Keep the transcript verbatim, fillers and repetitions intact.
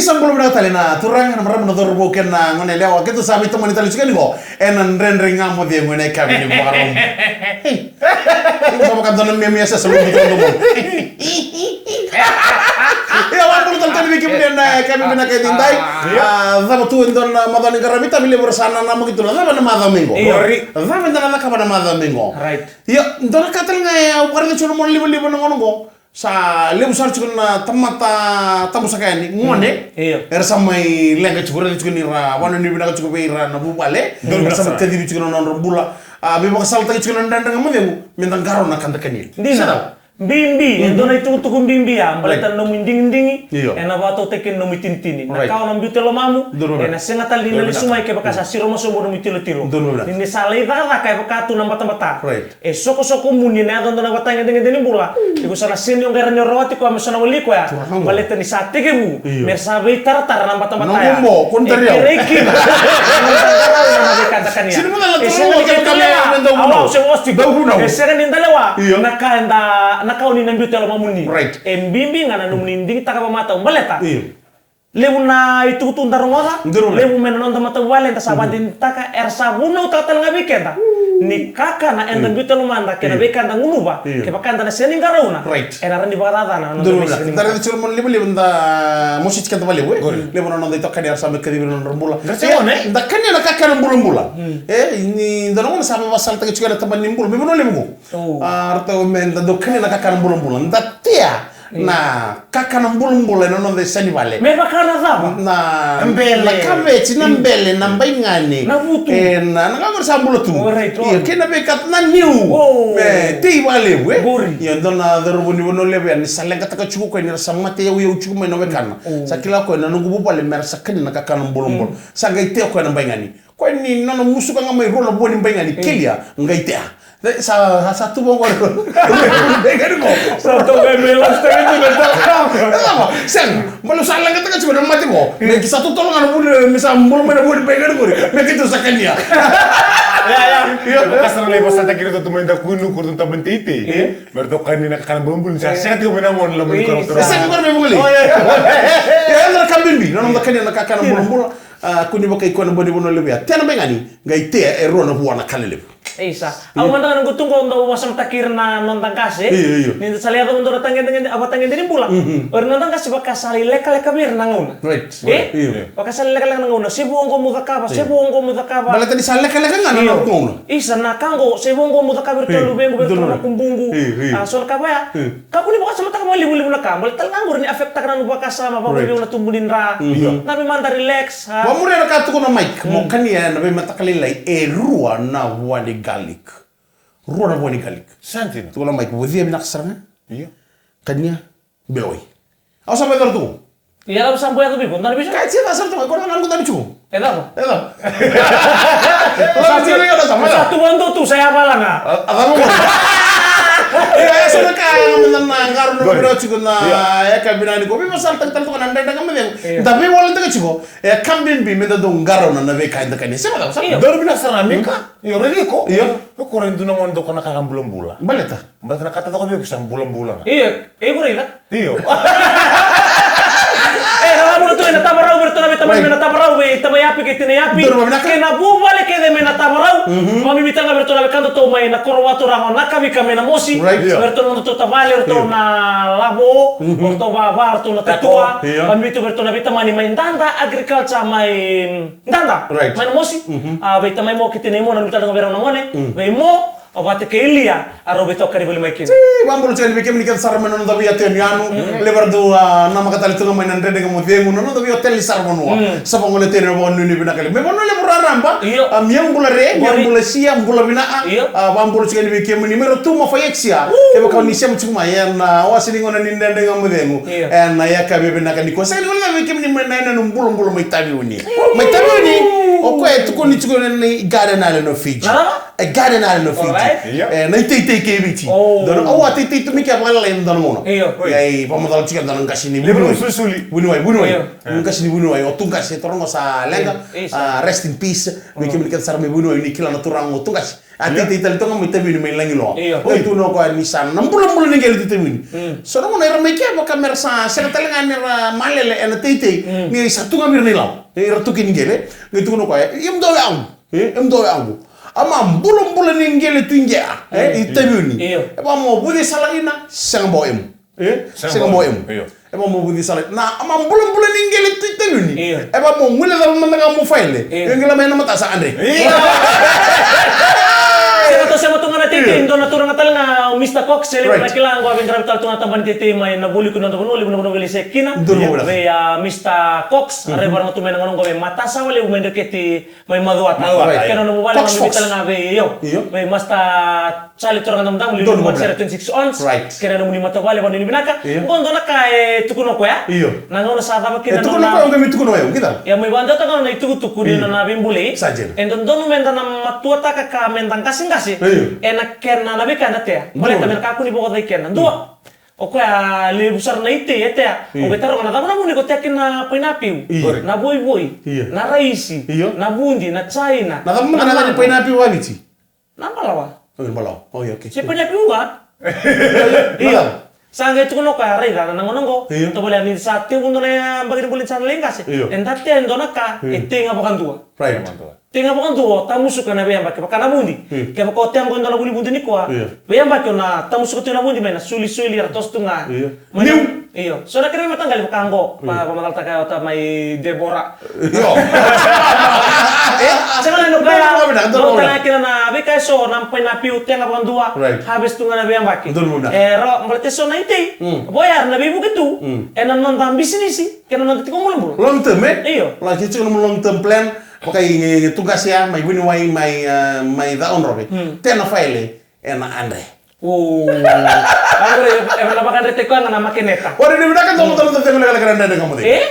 Sa bula vinaka tale na turaga, na marama, na cauravou kei na gone yalewa, keitou sa veitomani tale tiko yani qo ena Dredre Ga Mo Cegu ena yakavi ni Vakaraubuka. Iko sa vaka dua na meme sa sa lobu tiko na domoni. Ia, vakabula tale tale vei kemuni ena yakavi vinaka edaidai. A, cava tu e dua na macawa ni qaravi, tavi levu era sa nanamaki tu na cava na macawa mai qo. Io. Cava eda na cakava na macawa mai qo. Right. Ia, dua na ka tale ga e au vakaraica tiko na mona livaliva na gauna qo. Sa levu sara tiko na tamata tabusaka yani, gone. Io. Era sa mai leqa tiko, raica tiko ni ra vakanuinui vinaka tiko vei ira na vuvale. Donu. Era sa mai kacivi tiko na nodra bula. A, veivakasalataki tiko na Dredre Ga Mo Cegu, meda qarauna ka da kania. Dina. Sa dau. Bibi, e dua na itukutuku bibi ya, baleta na nomu idigidigi, io, ena vakatautaki kina na nomu itinitini. Na, right, ka o na biuta e lomamu, donu, ena sega tale ni na lesu mai kevaka sa siro mai sobu na nomu itilotilo. Donu, right. Ni, ni sa lai cakacaka e vaka tu na batabata. Right. E sokosokomuni na yaco dua na vatagedegede ni bula. Iko sa na sega ni o qai rawa ni o rawati koya me sa na wali koya. Turaga. Baleta ni sa tekivu. Io. Me sa veitaratara na batabata ya. Noqu bo, ko na taria. E kerei kina. Na noda qarauna na veika da kania. Sini mada na turaga, e sega ni da lewa. Au, au se osi tiko. Dau vunau. E sega ni da lewa. Io. Na ka eda, na ka o ni na biuta e lomamuni. Right. E bibi ga na nomuni digitaka vakamatau. Baleta. Io. Levu na itukutuku da rogoca, levu mai na noda matavuvale, da sa vakadinadinataka, era sa vunautaka tale ga vei keda ni kakana eda biuta e lomada kei na veika da gunuva, kevaka eda na sega ni qarauna, ena rawa ni vakacacana na noda veisiga. Da raica tiko na mona livaliva, da mositi keda vakalevu, e? Levu na noda itokani era sa mai kacivi na nodra bula. Da kania na kakana bulabula. E, ni da na gauna sa mai vakasalataki tiko ena tabana ni bula, me vanua levu qo. A, ratou me da dau kania na kakana bulabula. Da tea na kakana bulabula ena noda isanivale. Me vaka na cava? Na bele. Na kaveti, na bele, na baigani. Na vutu. E, na, na gauna sa bula tu. Io, kei na veika, na niu. Me tei vakalevu, e? Io, dua na cauravou ni Vanua Levu ya, ni sa leqataka tiko koya ni ra sa mate yauyau tiko mai na wekana. Sa kila koya na noqu vuvale me ra sa kania na kakana bulabula. Sa qai tea koya na baigani. Koya ni nona musuka ga mai rua na vua ni baigani, kelia, qai tea. Sa, sa, sa tu vaqo. Baigani qo. Sa toka e me last time tu na tala. Sega, baleta sa leqataka tiko na mate qo. Me ki sa totolo ga na vua ni, me sa bula mai na vua ni baigani qori. Me keitou sa kania. Ia, ia. Io. Ka sa na lai vosataki iratou tu mai Dakuinuku, ratou tabana ni teitei. Me ratou kania na kakana bulabula ni sa sega tiko mai na gauna lomani ko ratou. Sega qori me vungali. Ia, na ka bibi, na noda kania na kakana bulabula. A, kua ni vakaikoya na vua ni Vanua Levu ya. Tea na baigani, qai tea e rua na vua na ka lelevu. Isa. Au mada ga noqu tu qo dau vakasamataki ira na noda qase. Io, io. Ni da sa lai yaco dua na tagedegede, a, vatagedegede ni bula. O ira na noda qase vaka sa lai lekaleka vei ira na gauna. Right. E? Io. Vaka sa lai lekaleka na gauna. Se vo qo mo cakava, se vo qo mo cakava. Baleta ni sa lekaleka ga na noqu gauna. Isa, na ka qo, se vo qo mo cakava vei iratou na luvequ, vei iratou na kubuqu. Io, io. A, so na ka vaya. Kakua ni vakasamataka vakalivaliva na ka, baleta tale ga qori ni affect-taka na nomu vakasama, vakalivaliva na tubu ni dra. Na vei mada relax, a. Vakamuria na ka tukuna o Mike, mo kania ena veimataka lailai e rua na vua ni garlic. Rua na vua ni garlic. Sa dina. Tukuna o Mike, vocia vinaka sara ga. Io. Kania, bilawai. Au sa mai cora tu. Ia, au sa bau yaco vei iko, dua na veisiga. Ka e tia sara tu, ko na noqu dua na tiko. E cava? E cava? Sa tu vei au, sa tu vei au, tu sa yavala ga. A, a cava qori? Ia, e so na ka, e, na, na, qarauna vinaka tiko na, e, ka vinaka ni ko. Veivasalataki tale toka na Dredre Ga Mo Cegu. Io. Da veiwaletaka tiko, e, ka bibi me da dau qarauna na veika eda kania. Se vaka, sa. Io. Dau vinaka sara na mika. Io, raici iko. Io. Iko raici dua na gauna dau kana kakana bulabula. Baleta? Baleta na ka taucoko vei iko sa bulabula ga. Io, e iko raica. Io. E, na vula tu ena tavarau, vei ratou na veitamani mai na tavarau, vei tamai Api kei tinai Api. Donu vinaka. Kei na vuvale kece mai na tavarau. Vakabibi tale ga vei ratou na wekadatou mai na koro vakaturaga o Nakavika mai Namosi. Right. Vei ratou na nodatou tavale, ratou na lavo, o ratou vava, ratou na tatua. Io. Vakabibi tu vei ratou na veitamani mai Dada Agriculture mai Dada. Right. Mai Namosi. A, vei tamai Mo kei tinai Mo, na veitamani vei rau na gone. Vei Mo, o vata kei Lia, a rau veitokani voli mai kina. Ti, vakabula tiko yani vei kemuni kece sara mai na noda veiyanuyanu. Levu era dau, a, namaka tale tu ga mai na Dredre Ga Mo Cegu, na noda veihotel ni saravanua. Sa vagolea tiko na vakanuinui vinaka levu. Me vanua levu raraba. Io. A, Mia Bula Re, Mia Bula Sia, bula vinaka. Io. A, vakabula tiko yani vei kemuni mai Rotuma Faiasia. Kevaka o ni sema tiko mai ena, a, wase ni gauna ni Dredre Ga Mo Cegu. Io. Ena yakavi vinaka nikua. Sa ni vakanuinui vei kemuni mai na yanuyanu bulabula mai Taveuni. Mai Taveuni, o koya e tukuni tiko na Garden Island of Fiji. Na cava? E Garden Island of Fiji. Io. E, na iteitei kei Viti. Oh. Dua na, au a teitei tu mai kea vakalailai ena dua na gauna. Io. Qai vakamacala tiko e dua na qase ni vuniwai. Vuniwai, vuniwai. Io. Na qase ni vuniwai, o tu qase, toro qo sa leqa. Io. A, rest in peace. Vei kemuni kece sara mai vuniwai, ni kila na turaga o tu qase. A teitei tale toka mai Taveuni mai Lagiloa. Io. Oi, tukuna o koya ni sa na bulabula ni qele tu Taveuni. Mm. So na gauna era mai kea vaka mera sa sega tale ga ni ra malele ena teitei. Mm. Ni sa tu ga vei ira na ilavo. Era tuki ni qele. Qai tukuna o koya, ia mudou yavu. E, e mudou yavu. A ma bulabula ni qele tu i qea. E, i Taveuni. Io. E vaka mo vuci sala ina, sega bau emu. E, sega bau emu. Io. E vaka mo vuci sala ina. A ma bulabula ni qele tu i Taveuni. Io. E vaka mo guilecava mada ga mo faile. Io. E qele mai na mata sa andre. Io. Sega tu, sega tu ga na teitei, dua na turaga tale ga o Mister Cox, e levu na kila qo, a veiqaravi tale tu ga na tabana ni teitei mai na vuli ku na dovano, levu na vanua vei se kina. Dua na vanua. Vei a Mister Cox, a rai varaga tu mai na gauna qo vei Matasawa levu mai Dreketi mai Macuata. Macuata, io. Kena nomu vale ga bibi tale ga vei, io. Io. Vei Master Charlie Toroga Damudamu, liuliu ni Matasere twenty-six Ons. Right. Kena nomuni matavuvale, vanuinui vinaka. Io. Qo dua na ka e tukuna o koya. Io. Na gauna sa cava kina na nona. E tukuna o koya, o koya me tukuna o yau, kida. Ia, mai vakadewataka na itukutuku ni nona veibulai. Sa dina. E dodonu meda na matuataka ka meda qaseqase. Io. Ena kena na veika eda tea. Baleta me na kakua ni vakocai keda. Dua. O koya levu sara na itei e tea. Io. O qai taroga na cava na vuna ko tea kina na painapiu. Io. Na voivoi. Io. Na raisi. Io. Na vudi, na jaina. Na cava mada na cava ni painapiu a Viti? Na balawa. O, balawa. O, io, okay. Se painapiu ga. Io. Sa qai tukuna o koya, raica na gauna qo. Io. Tovolea ni sa tevu dua na yabaki ni bula ni sa na lai qase. Io. Eda tea e dua na ka, e tei ga vakadua. Right. Tei ga vakadua, o tamusuka na veiyabaki, vaka na vudi. Io. Kevaka o tea qo e dua na vuli vudi nikua. Io. Veiyabaki o na tamusuka tu na vudi mai na sulisuli, era toso tu ga. Io. Mai na, niu. Io. So na kena veimataqali vaka qo, va, vakamacalataka ota mai Debora. Io. E, sega na noqu kaya, dua na vinaka, dua na vinaka. Noqu kaya kina na veika eso, na painapiu, tea ga vakadua. Right. Harvest tu ga na veiyabaki. Dua na vinaka. E, rawa, baleta eso na itei. Mm. Vo ya na veivuke tu. Mm. Ena noda bisinisi. Kei na noda tiko bulabula. Long term, e? Io. Laki tiko na long term plan. Vaka i, e, tu qase ya, mai vuniwai, mai, e, mai Cakaudrove. Hmm. Tea na faile, ena andre. O. Andre, e, e na vakadre tiko ga na makeneta. Ore, ni vinaka, dou, dou, dou, dou, dou, dou, dou, dou, dou, dou. E?